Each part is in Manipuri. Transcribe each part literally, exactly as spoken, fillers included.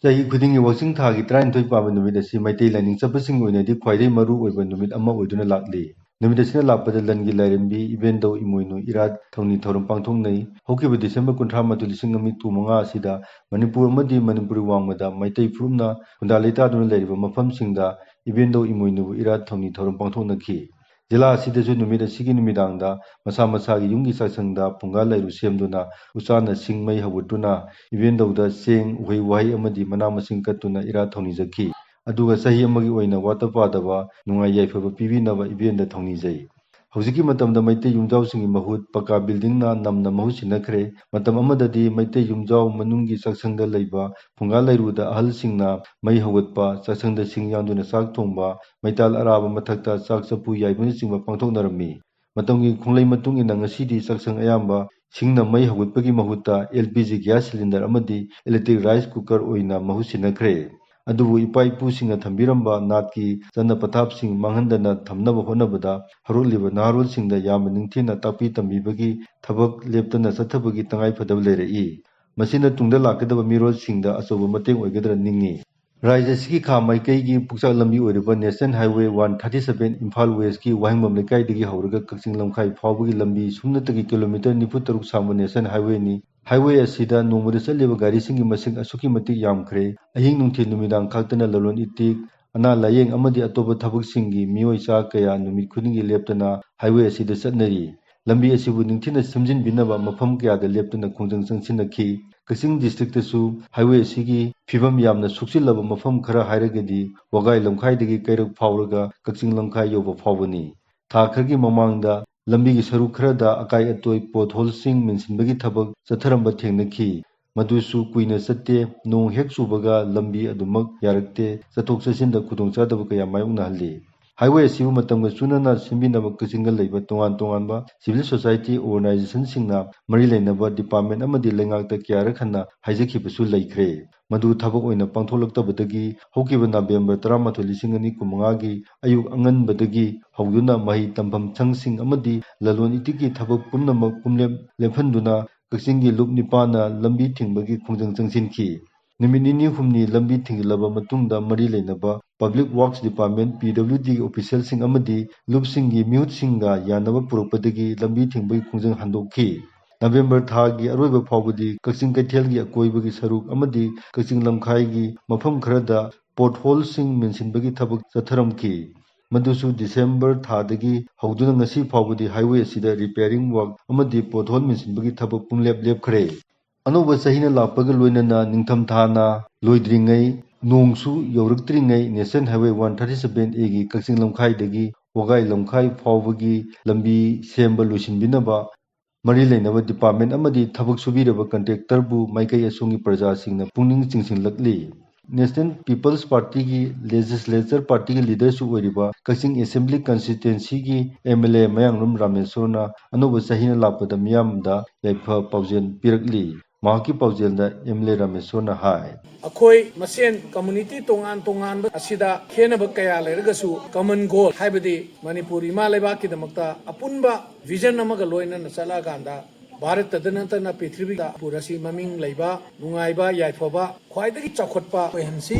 ꯆꯍꯤ ꯈꯨꯗꯤꯡꯒꯤ ꯋꯥꯛꯆꯤꯡ ꯊꯥꯒꯤ ꯇꯔꯥꯅꯤꯊꯣꯏ ꯄꯥꯟꯕ ꯅꯨꯃꯤꯠ ꯑꯁꯤ ꯃꯩꯇꯩ ꯂꯥꯏꯅꯤꯡ ꯆꯠꯄꯁꯤꯡꯒꯤ ꯑꯣꯏꯅꯗꯤ ꯈ꯭ꯋꯥꯏꯗꯒꯤ ꯃꯔꯨ ꯑꯣꯏꯕ ꯅꯨꯃꯤꯠ ꯑꯃ ꯑꯣꯏꯗꯨꯅ ꯂꯥꯛꯂꯤ꯫ ꯅꯨꯃꯤꯠ ꯑꯁꯤꯅ ꯂꯥꯛꯄꯗ ꯂꯟꯒꯤ ꯂꯥꯏꯔꯦꯝꯕꯤ ꯏꯕꯦꯟꯗꯧ ꯏꯃꯣꯏꯅꯨ ꯏꯔꯥꯠ ꯊꯧꯅꯤ ꯊꯧꯔꯝ ꯄꯥꯡꯊꯣꯛꯅꯩ꯫ ꯍꯧꯈꯤꯕ ꯗꯤꯁꯦꯝꯕꯔ ꯀꯨꯟꯊ꯭ꯔꯥ ꯃꯥꯊꯣꯏ, ꯂꯤꯁꯤꯡ ꯑꯅꯤ ꯀꯨꯟꯃꯉꯥ ꯑꯁꯤꯗ ꯃꯅꯤꯄꯨꯔ ꯑꯃꯗꯤ ꯃꯅꯤꯄꯨꯔꯤ ꯋꯥꯡꯃꯗ ꯃꯩꯇꯩ ꯐꯨꯔꯨꯞꯅ ꯈꯨꯟꯗꯥ ꯂꯩꯇꯥꯗꯨꯅ ꯂꯩꯔꯤꯕ ꯃꯐꯝꯁꯤꯡꯗ ꯏꯕꯦꯟꯗꯧ ꯏꯃꯣꯏꯅꯨꯕꯨ ꯏꯔꯥꯠ ꯊꯧꯅꯤ ꯊꯧꯔꯝ ꯄꯥꯡꯊꯣꯛꯅꯈꯤ꯫ ꯖꯤꯂꯥ ꯑꯁꯤꯗꯁꯨ ꯅꯨꯃꯤꯠ ꯑꯁꯤꯒꯤ ꯅꯨꯃꯤꯗꯥꯡꯗ ꯃꯁꯥ ꯃꯁꯥꯒꯤ ꯌꯨꯝꯒꯤ ꯆꯥꯛꯁꯪꯗ ꯐꯨꯡꯒꯥ ꯂꯥꯏꯔꯨ ꯁꯦꯝꯗꯨꯅ ꯎꯆꯥꯅ ꯁꯤꯡ ꯃꯩ ꯍꯧꯒꯠꯇꯨꯅ ꯏꯕꯦꯟꯗꯧꯗ ꯆꯦꯡ, ꯎꯍꯩ ꯋꯥꯍꯩ ꯑꯃꯗꯤ ꯃꯅꯥ ꯃꯁꯤꯡ ꯀꯠꯇꯨꯅ ꯏꯔꯥꯠ ꯊꯧꯅꯤꯖꯈꯤ꯫ ꯑꯗꯨꯒ ꯆꯍꯤ ꯑꯃꯒꯤ ꯑꯣꯏꯅ ꯋꯥꯠꯇ ꯄꯥꯗꯕ ꯅꯨꯡꯉꯥꯏ ꯌꯥꯏꯐꯕ ꯄꯤꯕꯤꯅꯕ ꯏꯕꯦꯟꯗ ꯊꯧꯅꯤꯖꯩ꯫ ꯍꯧꯖꯤꯛꯀꯤ ꯃꯇꯝꯗ ꯃꯩꯇꯩ ꯌꯨꯝꯖꯥꯎꯁꯤꯡꯒꯤ ꯃꯍꯨꯠ ꯄꯀꯥ ꯕꯤꯜꯗꯤꯡꯅ ꯅꯝꯅ ꯃꯍꯨꯠ ꯁꯤꯟꯅꯈ꯭ꯔꯦ꯫ ꯃꯇꯝ ꯑꯃꯗꯗꯤ ꯃꯩꯇꯩ ꯌꯨꯝꯖꯥꯎ ꯃꯅꯨꯡꯒꯤ ꯆꯥꯛꯁꯪꯗ ꯂꯩꯕ ꯐꯨꯡꯒꯥ ꯂꯩꯔꯨꯗ ꯑꯍꯜꯁꯤꯡꯅ ꯃꯩ ꯍꯧꯒꯠꯄ, ꯆꯥꯛꯁꯪꯗ ꯁꯤꯡ ꯌꯥꯟꯗꯨꯅ ꯆꯥꯛ ꯊꯣꯡꯕ, ꯃꯩꯇꯥꯜ ꯑꯔꯥꯕ ꯃꯊꯛꯇ ꯆꯥꯛ ꯆꯐꯨ ꯌꯥꯏꯕꯅꯆꯤꯡꯕ ꯄꯥꯡꯊꯣꯛꯅꯔꯝꯃꯤ꯫ ꯃꯇꯝꯒꯤ ꯈꯣꯡꯂꯩ ꯃꯇꯨꯡ ꯏꯟꯅ ꯉꯁꯤꯗꯤ ꯆꯥꯛꯁꯪ ꯑꯌꯥꯝꯕ ꯁꯤꯡꯅ ꯃꯩ ꯍꯧꯒꯠꯄꯒꯤ ꯃꯍꯨꯠꯇ L P G gas cylinder ꯑꯃꯗꯤ electric rice cooker ꯑꯣꯏꯅ ꯃꯍꯨꯠ ꯁꯤꯟꯅꯈ꯭ꯔꯦ꯫ ꯑꯗꯨꯕꯨ ꯏꯄꯥ ꯏꯄꯨꯁꯤꯡꯅ ꯊꯝꯕꯤꯔꯝꯕ ꯅꯥꯠꯀꯤ ꯆꯠꯅ ꯄꯊꯥꯞꯁꯤꯡ ꯃꯥꯡꯍꯟꯗꯅ ꯊꯝꯅꯕ ꯍꯣꯠꯅꯕꯗ ꯍꯧꯔꯛꯂꯤꯕ ꯅꯍꯥꯔꯣꯜꯁꯤꯡꯗ ꯌꯥꯝꯅ ꯅꯤꯡꯊꯤꯅ ꯇꯥꯛꯄꯤ ꯇꯝꯕꯤꯕꯒꯤ ꯊꯕꯛ ꯂꯦꯞꯇꯅ ꯆꯠꯊꯕꯒꯤ ꯇꯉꯥꯏ ꯐꯗꯕ ꯂꯩꯔꯛꯏ꯫ ꯃꯁꯤꯅ ꯇꯨꯡꯗ ꯂꯥꯛꯀꯗꯕ ꯃꯤꯔꯣꯜꯁꯤꯡꯗ ꯑꯆꯧꯕ ꯃꯇꯦꯡ ꯑꯣꯏꯒꯗ꯭ꯔꯥ ꯅꯤꯡꯏ꯫ ꯔꯥꯖ꯭ꯌ ꯑꯁꯤꯒꯤ ꯈꯥ ꯃꯥꯏꯀꯩꯒꯤ ꯄꯨꯛꯆꯥꯛ ꯂꯝꯕꯤ ꯑꯣꯏꯔꯤꯕ National Highway one thirty seven Imphal West ꯀꯤ ꯋꯥꯍꯦꯡꯕꯝ ꯂꯩꯀꯥꯏꯗꯒꯤ ꯍꯧꯔꯒ ꯀꯛꯆꯤꯡ ꯂꯝꯈꯥꯏ ꯐꯥꯎꯕꯒꯤ ꯂꯝꯕꯤ ꯁꯨꯞꯅꯇꯒꯤ kilometre ꯅꯤꯐꯨ ꯇꯔꯨꯛ ꯁꯥꯡꯕ National Highway ꯅꯤ꯫ Highway ꯑꯁꯤꯗ ꯅꯣꯡꯃꯗ ꯆꯠꯂꯤꯕ ꯒꯥꯔꯤꯁꯤꯡꯒꯤ ꯃꯁꯤꯡ ꯑꯁꯨꯛꯀꯤ ꯃꯇꯤꯛ ꯌꯥꯝꯈ꯭ꯔꯦ꯫ ꯑꯍꯤꯡ ꯅꯨꯡꯊꯤꯜ ꯅꯨꯃꯤꯗꯥꯡ ꯈꯥꯛꯇꯅ ꯂꯂꯣꯟ ꯏꯇꯤꯛ, ꯑꯅꯥ ꯂꯥꯌꯦꯡ ꯑꯃꯗꯤ ꯑꯇꯣꯞꯄ ꯊꯕꯛꯁꯤꯡꯒꯤ ꯃꯤꯑꯣꯏ ꯆꯥ ꯀꯌꯥ ꯅꯨꯃꯤꯠ ꯈꯨꯗꯤꯡꯒꯤ ꯂꯦꯞꯇꯅ highway ꯑꯁꯤꯗ ꯆꯠꯅꯔꯤ꯫ ꯂꯝꯕꯤ ꯑꯁꯤꯕꯨ ꯅꯤꯡꯊꯤꯅ ꯁꯦꯝꯖꯤꯟꯕꯤꯅꯕ ꯃꯐꯝ ꯀꯌꯥꯗ ꯂꯦꯞꯇꯅ ꯈꯣꯡꯖꯪ ꯆꯪꯁꯤꯟꯅꯈꯤ꯫ ꯀꯛꯆꯤꯡ district ꯇꯁꯨ highway ꯑꯁꯤꯒꯤ ꯐꯤꯕꯝ ꯌꯥꯝꯅ ꯁꯣꯛꯆꯤꯜꯂꯕ ꯃꯐꯝ ꯈꯔ ꯍꯥꯏꯔꯒꯗꯤ ꯋꯥꯒꯥꯏ ꯂꯝꯈꯥꯏꯗꯒꯤ ꯀꯩꯔꯛ ꯐꯥꯎꯔꯒ ꯀꯛꯆꯤꯡ ꯂꯝꯈꯥꯏ ꯌꯧꯕ ꯐꯥꯎꯕꯅꯤ꯫ ꯊꯥ ꯈꯔꯒꯤ ꯃꯃꯥꯡꯗ ꯂꯝꯕꯤꯒꯤ ꯁꯔꯨꯛ ꯈꯔꯗ ꯑꯀꯥꯏ ꯑꯇꯣꯏ, pothole ꯁꯤꯡ ꯃꯦꯟꯁꯤꯟꯕꯒꯤ ꯊꯕꯛ ꯆꯠꯊꯔꯝꯕ ꯊꯦꯡꯅꯈꯤ꯫ ꯃꯗꯨꯁꯨ ꯀꯨꯏꯅ ꯆꯠꯇꯦ꯫ ꯅꯣꯡ ꯍꯦꯛ ꯆꯨꯕꯒ ꯂꯝꯕꯤ ꯑꯗꯨꯃꯛ ꯌꯥꯔꯛꯇꯦ꯫ ꯆꯠꯊꯣꯛ ꯆꯠꯁꯤꯟꯗ ꯈꯨꯗꯣꯡꯆꯥꯗꯕ ꯀꯌꯥ ꯃꯥꯌꯣꯛꯅꯍꯜꯂꯤ꯫ Highway ꯑꯁꯤꯕꯨ ꯃꯇꯝꯒ ꯆꯨꯅꯅ ꯁꯦꯝꯕꯤꯅꯕ ꯀꯛꯆꯤꯡꯗ ꯂꯩꯕ ꯇꯣꯉꯥꯟ ꯇꯣꯉꯥꯟꯕ civil society organization ꯁꯤꯡꯅ ꯃꯔꯤ ꯂꯩꯅꯕ department ꯑꯃꯗꯤ ꯂꯩꯉꯥꯛꯇ ꯀꯌꯥꯔꯛ ꯍꯟꯅ ꯍꯥꯏꯖꯈꯤꯕꯁꯨ ꯂꯩꯈ꯭ꯔꯦ꯫ ꯃꯗꯨ ꯊꯕꯛ ꯑꯣꯏꯅ ꯄꯥꯡꯊꯣꯛꯂꯛꯇꯕꯗꯒꯤ ꯍꯧꯈꯤꯕ November ꯇꯔꯥꯃꯥꯊꯣꯏ, ꯂꯤꯁꯤꯡ ꯑꯅꯤ ꯀꯨꯟꯃꯉꯥꯒꯤ ꯑꯌꯨꯛ ꯑꯉꯟꯕꯗꯒꯤ ꯍꯧꯗꯨꯅ ꯃꯍꯩ ꯇꯝꯐꯝ ꯁꯪꯁꯤꯡ ꯑꯃꯗꯤ ꯂꯂꯣꯟ ꯏꯇꯤꯛꯀꯤ ꯊꯕꯛ ꯄꯨꯝꯅꯃꯛ ꯄꯨꯝꯂꯦꯞ ꯂꯦꯞꯍꯟꯗꯨꯅ ꯀꯛꯆꯤꯡꯒꯤ ꯂꯨꯞ ꯅꯤꯄꯥꯟꯅ ꯂꯝꯕꯤ ꯊꯤꯡꯕꯒꯤ ꯈꯣꯡꯖꯪ ꯆꯪꯁꯤꯟꯈꯤ꯫ ꯅꯨꯃꯤꯠ ꯅꯤꯅꯤ ꯍꯨꯝꯅꯤ ꯂꯝꯕꯤ ꯊꯤꯡꯖꯤꯜꯂꯕ ꯃꯇꯨꯡꯗ ꯃꯔꯤ ꯂꯩꯅꯕ Public Works Department, P W D officialꯁꯤꯡ ꯑꯃꯗꯤ ꯂꯨꯞꯁꯤꯡꯒꯤ ꯃꯤꯍꯨꯠꯁꯤꯡꯒ ꯌꯥꯅꯕ ꯄꯨꯔꯛꯄꯗꯒꯤ ꯂꯝꯕꯤ ꯊꯤꯡꯕꯒꯤ ꯈꯣꯡꯖꯪ ꯍꯟꯗꯣꯛꯈꯤ꯫ ꯅꯕꯦꯝꯕꯔ ꯊꯥꯒꯤ ꯑꯔꯣꯏꯕ ꯐꯥꯎꯕꯗꯤ ꯀꯛꯆꯤꯡ ꯀꯩꯊꯦꯜꯒꯤ ꯑꯀꯣꯏꯕꯒꯤ ꯁꯔꯨꯛ ꯑꯃꯗꯤ ꯀꯛꯆꯤꯡ ꯂꯝꯈꯥꯏꯒꯤ ꯃꯐꯝ ꯈꯔꯗ potholeꯁꯤꯡ ꯃꯦꯟꯁꯤꯟꯕꯒꯤ ꯊꯕꯛ ꯆꯠꯊꯔꯝꯈꯤ꯫ ꯃꯗꯨꯁꯨ ꯗꯤꯁꯦꯝꯕꯔ ꯊꯥꯗꯒꯤ ꯍꯧꯗꯨꯅ ꯉꯁꯤ ꯐꯥꯎꯕꯗꯤ highway ꯑꯁꯤꯗ repairing work ꯑꯃꯗꯤ pothole ꯃꯦꯟꯁꯤꯟꯕꯒꯤ ꯊꯕꯛ ꯄꯨꯡꯂꯦꯞ ꯂꯦꯞꯈ꯭ꯔꯦ꯫ ꯑꯅꯧꯕ ꯆꯍꯤꯅ ꯂꯥꯛꯄꯒ ꯂꯣꯏꯅꯅ ꯅꯤꯡꯊꯝꯊꯥꯅ ꯂꯣꯏꯗ꯭ꯔꯤꯉꯩ, ꯅꯣꯡꯁꯨ ꯌꯧꯔꯛꯇ꯭ꯔꯤꯉꯩ National Highway one thirty seven Aꯒꯤ ꯀꯛꯆꯤꯡ ꯂꯝꯈꯥꯏꯗꯒꯤ ꯋꯥꯒꯥꯏ ꯂꯝꯈꯥꯏ ꯐꯥꯎꯕꯒꯤ ꯂꯝꯕꯤ ꯁꯦꯝꯕ ꯂꯣꯏꯁꯤꯟꯕꯤꯅꯕ ꯃꯔꯤ ꯂꯩꯅꯕ department ꯑꯃꯗꯤ ꯊꯕꯛ ꯁꯨꯕꯤꯔꯕ contractorꯕꯨ ꯃꯥꯏꯀꯩ ꯑꯁꯣꯝꯒꯤ ꯄ꯭ꯔꯖꯥꯁꯤꯡꯅ ꯄꯨꯛꯅꯤꯡ ꯆꯤꯡꯁꯤꯜꯂꯛꯂꯤ꯫ National People's Partyꯒꯤ legislature partyꯒꯤ leaderꯁꯨ ꯑꯣꯏꯔꯤꯕ ꯀꯛꯆꯤꯡ Assembly Constituencyꯒꯤ M L A ꯃꯌꯥꯡꯂꯨꯝ ꯔꯥꯃꯦꯁꯣꯔꯅ ꯑꯅꯧꯕ ꯆꯍꯤꯅ ꯂꯥꯛꯄꯗ ꯃꯤꯌꯥꯝꯗ ꯌꯥꯏꯐ ꯄꯥꯎꯖꯦꯜ ꯄꯤꯔꯛꯂꯤ꯫ ꯃꯍꯥꯛꯀꯤ ꯄꯥꯎꯖꯦꯜꯗ M L A ꯔꯥꯃꯦꯁꯣꯔꯅ ꯍꯥꯏ꯫ ꯑꯩꯈꯣꯏ ꯃꯁꯦꯟ community ꯇꯣꯉꯥꯟ ꯇꯣꯉꯥꯟꯕ ꯑꯁꯤꯗ ꯈꯦꯠꯅꯕ ꯀꯌꯥ ꯂꯩꯔꯒꯁꯨ common goal ꯍꯥꯏꯕꯗꯤ ꯃꯅꯤꯄꯨꯔ ꯏꯃꯥ ꯂꯩꯕꯥꯛꯀꯤꯗꯃꯛꯇ ꯑꯄꯨꯟꯕ vision ꯑꯃꯒ ꯂꯣꯏꯅꯅ ꯆꯠꯂꯛꯑꯀꯥꯟꯗ ꯚꯥꯔꯠꯇꯗ ꯅꯠꯇꯅ ꯄ꯭ꯔꯤꯊꯤꯕꯤꯗ ꯃꯅꯤꯄꯨꯔ ꯑꯁꯤ ꯃꯃꯤꯡ ꯂꯩꯕ, ꯅꯨꯡꯉꯥꯏꯕ, ꯌꯥꯏꯐꯕ, ꯈ꯭ꯋꯥꯏꯗꯒꯤ ꯆꯥꯎꯈꯠꯄ ꯑꯣꯏꯍꯟꯁꯤ꯫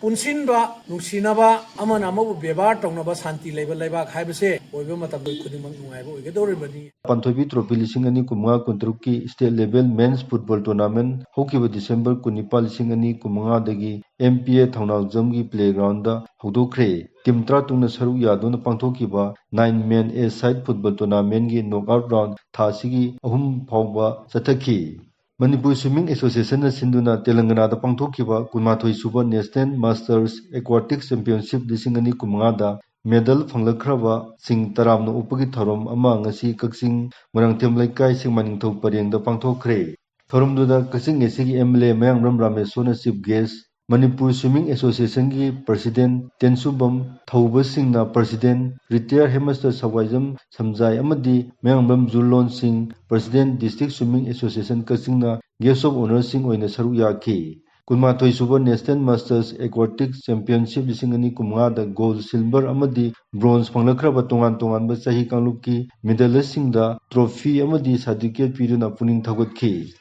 ꯄꯨꯟꯁꯤꯟꯕ, ꯅꯨꯡꯁꯤꯅꯕ, ꯑꯃꯅ ꯑꯃꯕꯨ ꯕꯦꯕꯥꯔ ꯇꯧꯅꯕ ꯁꯥꯟꯇꯤ ꯂꯩꯕ ꯂꯩꯕꯥꯛ ꯍꯥꯏꯕꯁꯦ ꯑꯣꯏꯕ ꯃꯇꯝꯗ ꯑꯩꯈꯣꯏ ꯈꯨꯗꯤꯡꯃꯛ ꯅꯨꯡꯉꯥꯏꯕ ꯑꯣꯏꯒꯗꯧꯔꯤꯕꯅꯤ꯫ ꯄꯥꯟꯊꯣꯏꯕꯤ trophy ꯂꯤꯁꯤꯡ ꯑꯅꯤ ꯀꯨꯟꯃꯉꯥ ꯀꯨꯟꯇꯔꯨꯛꯀꯤ state level men's football tournament ꯍꯧꯈꯤꯕ ꯗꯤꯁꯦꯝꯕꯔ ꯀꯨꯟꯅꯤꯄꯥꯜ, ꯂꯤꯁꯤꯡ ꯑꯅꯤ ꯀꯨꯟꯃꯉꯥꯗꯒꯤ M P A ꯊꯧꯅꯥꯎꯖꯝꯒꯤ playgroundꯗ ꯍꯧꯗꯣꯛꯈ꯭ꯔꯦ꯫ Team ꯇꯔꯥꯇꯔꯨꯛꯅ ꯁꯔꯨꯛ ꯌꯥꯗꯨꯅ ꯄꯥꯡꯊꯣꯛꯈꯤꯕ nine man A side football tournamentꯒꯤ knockout round ꯊꯥ ꯑꯁꯤꯒꯤ ꯑꯍꯨꯝ ꯐꯥꯎꯕ ꯆꯠꯊꯈꯤ꯫ ꯃꯅꯤꯄꯨꯔ Swimming Associationꯅ ꯁꯤꯟꯗꯨꯅ ꯇꯦꯂꯪꯒꯅꯥꯗ ꯄꯥꯡꯊꯣꯛꯈꯤꯕ ꯀꯨꯟꯃꯥꯊꯣꯏ ꯁꯨꯕ National Masters Aquatic Championship ꯂꯤꯁꯤꯡ ꯑꯅꯤ ꯀꯨꯟꯃꯉꯥꯗ medal ꯐꯪꯂꯛꯈ꯭ꯔꯕꯁꯤꯡ ꯇꯔꯥꯝꯅ ꯑꯣꯛꯄꯒꯤ ꯊꯧꯔꯝ ꯑꯃ ꯉꯁꯤ ꯀꯛꯆꯤꯡ ꯃꯣꯏꯔꯥꯡꯊꯦꯝ ꯂꯩꯀꯥꯏ ꯁꯦꯛꯃꯥꯏꯅꯤꯡꯊꯧ ꯄꯔꯦꯡꯗ ꯄꯥꯡꯊꯣꯛꯈ꯭ꯔꯦ꯫ ꯊꯧꯔꯝꯗꯨꯗ ꯀꯛꯆꯤꯡ A Cꯒꯤ M L A ꯃꯌꯥꯡꯂꯝ ꯔꯥꯃꯦꯁꯣꯔꯅ chief guest, Manipur Swimming Associationꯒꯤ president ꯇꯦꯟꯁꯨꯕꯝ ꯊꯧꯕꯁꯤꯡꯅ president, retire headmaster ꯁꯋꯥꯏꯖꯝ ꯁꯝꯖꯥꯏ ꯑꯃꯗꯤ ꯃꯌꯥꯡꯂꯝ ꯖꯨꯂꯣꯟ ꯁꯤꯡ, president, District Swimming Association ꯀꯛꯆꯤꯡꯅ guest of honourꯁꯤꯡ ꯑꯣꯏꯅ ꯁꯔꯨꯛ ꯌꯥꯈꯤ꯫ ꯀꯨꯟꯃꯥꯊꯣꯏ ꯁꯨꯕ National Masters Aquatic Championship ꯂꯤꯁꯤꯡ ꯑꯅꯤ ꯀꯨꯟꯃꯉꯥꯗ gold, silver ꯑꯃꯗꯤ bronze ꯐꯪꯂꯛꯈ꯭ꯔꯕ ꯇꯣꯉꯥꯟ ꯇꯣꯉꯥꯟꯕ ꯆꯍꯤ ꯀꯥꯡꯂꯨꯞꯀꯤ medalistꯁꯤꯡꯗ trophy ꯑꯃꯗꯤ certificate ꯄꯤꯗꯨꯅ ꯄꯨꯛꯅꯤꯡ ꯊꯧꯒꯠꯈꯤ꯫